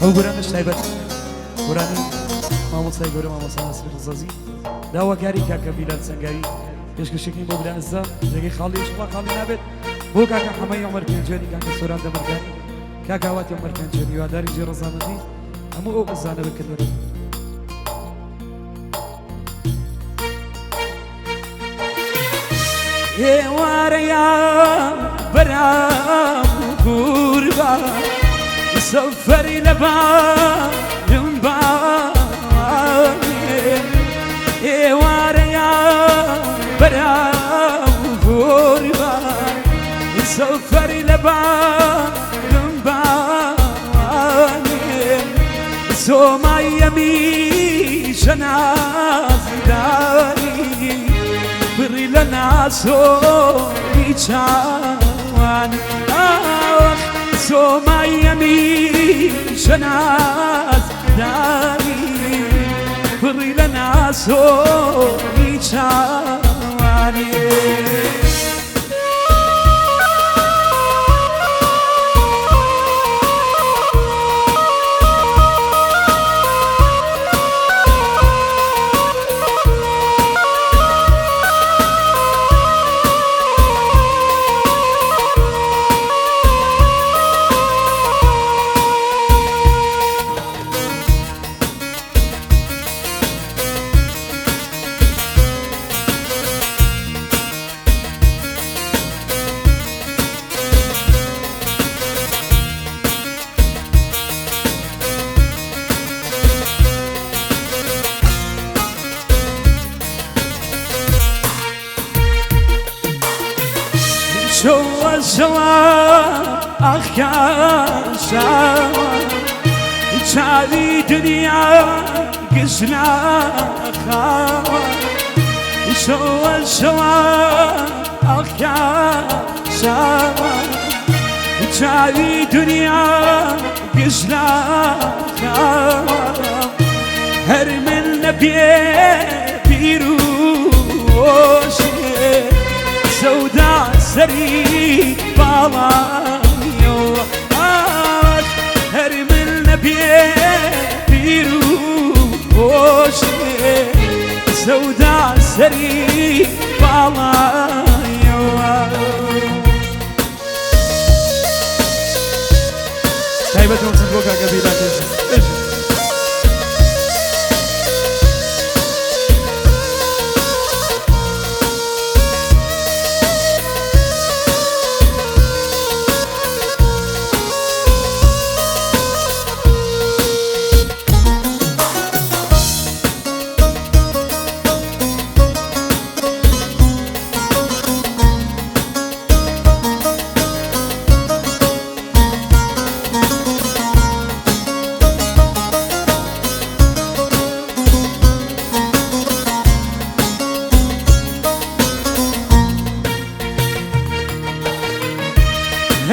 ئەو گۆرانەش تایبەت گۆرانی مامۆستای گەورە مامۆستا ناسری ڕزازی داواکاری کاکە بیلال سەنگاوی پێشکەشەکەی بۆ برا ئەزا جێگەی خاڵی ئیشڵا خاڵی نابێت بۆ کاکە حەمەی عومەر پێنجوێنی کاکە سۆران دەمەرگانی کاکە ئاواتی عومەر پێنجوێنی هیواداری جێ ڕەزامەندی هەموو ئەو ئەزانە بکردن. ئێوارەیا بەرام قوربان سەفەری لەبارم بانێ ئێوارەیا بەرام قوربان سەفەری لەبارم بانێ زۆمای یەمیشە نازداری بڕی لە ناسۆری چاوان ئاخ زۆمای یەمیشە نازداری بڕی لە ناسۆری چاوانی. شەوە شەوە ئاخکا شەوە چاوی دنیا گژنا خاوە شەوە شەوە ئاخکا شەوە چاوی دنیا گژنا خاوە هەر من نەبێ بیرۆشێ سەودا سەری باڵایەوە ئاخ هەر من نەبێ بیرۆشێ سەودا سەری باڵایەوە. تایبەت بۆ کاکە بیلال بێژە.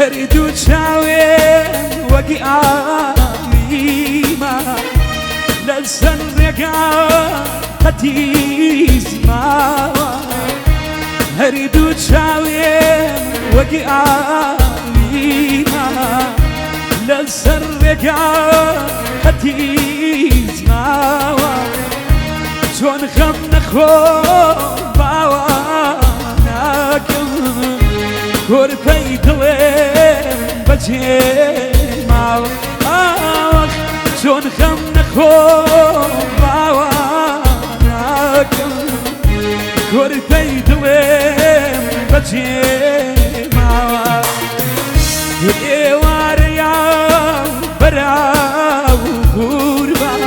هەردوو چاوێ وەکی ئاویمە لەسەر ڕێگا هەتیز ماوە هەردوو چاوێ وەکی ئاویمە لەسەر ڕێگا هەتیز ماوە چۆن خەم نەخۆ باوە ناکەم کۆرپەی دڵێم بەجێ ماوە ئاخ چۆن خەم نەخۆ باوە ناکەم کۆرپەی دڵێم بەجێ ماوە ئێوارەیا بەراو قوربان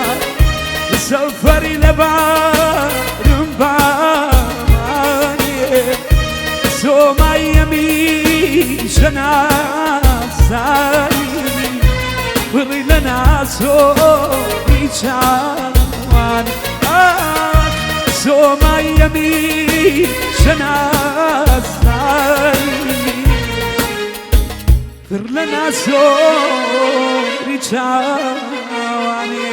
سەفەری لەبارم بانێ زۆمای یەمیشە نازانی پڕی لە ناسۆری چاوان ئاخ زۆمای یەمیشە نازانی پڕ لە ناسۆری چاوانێ.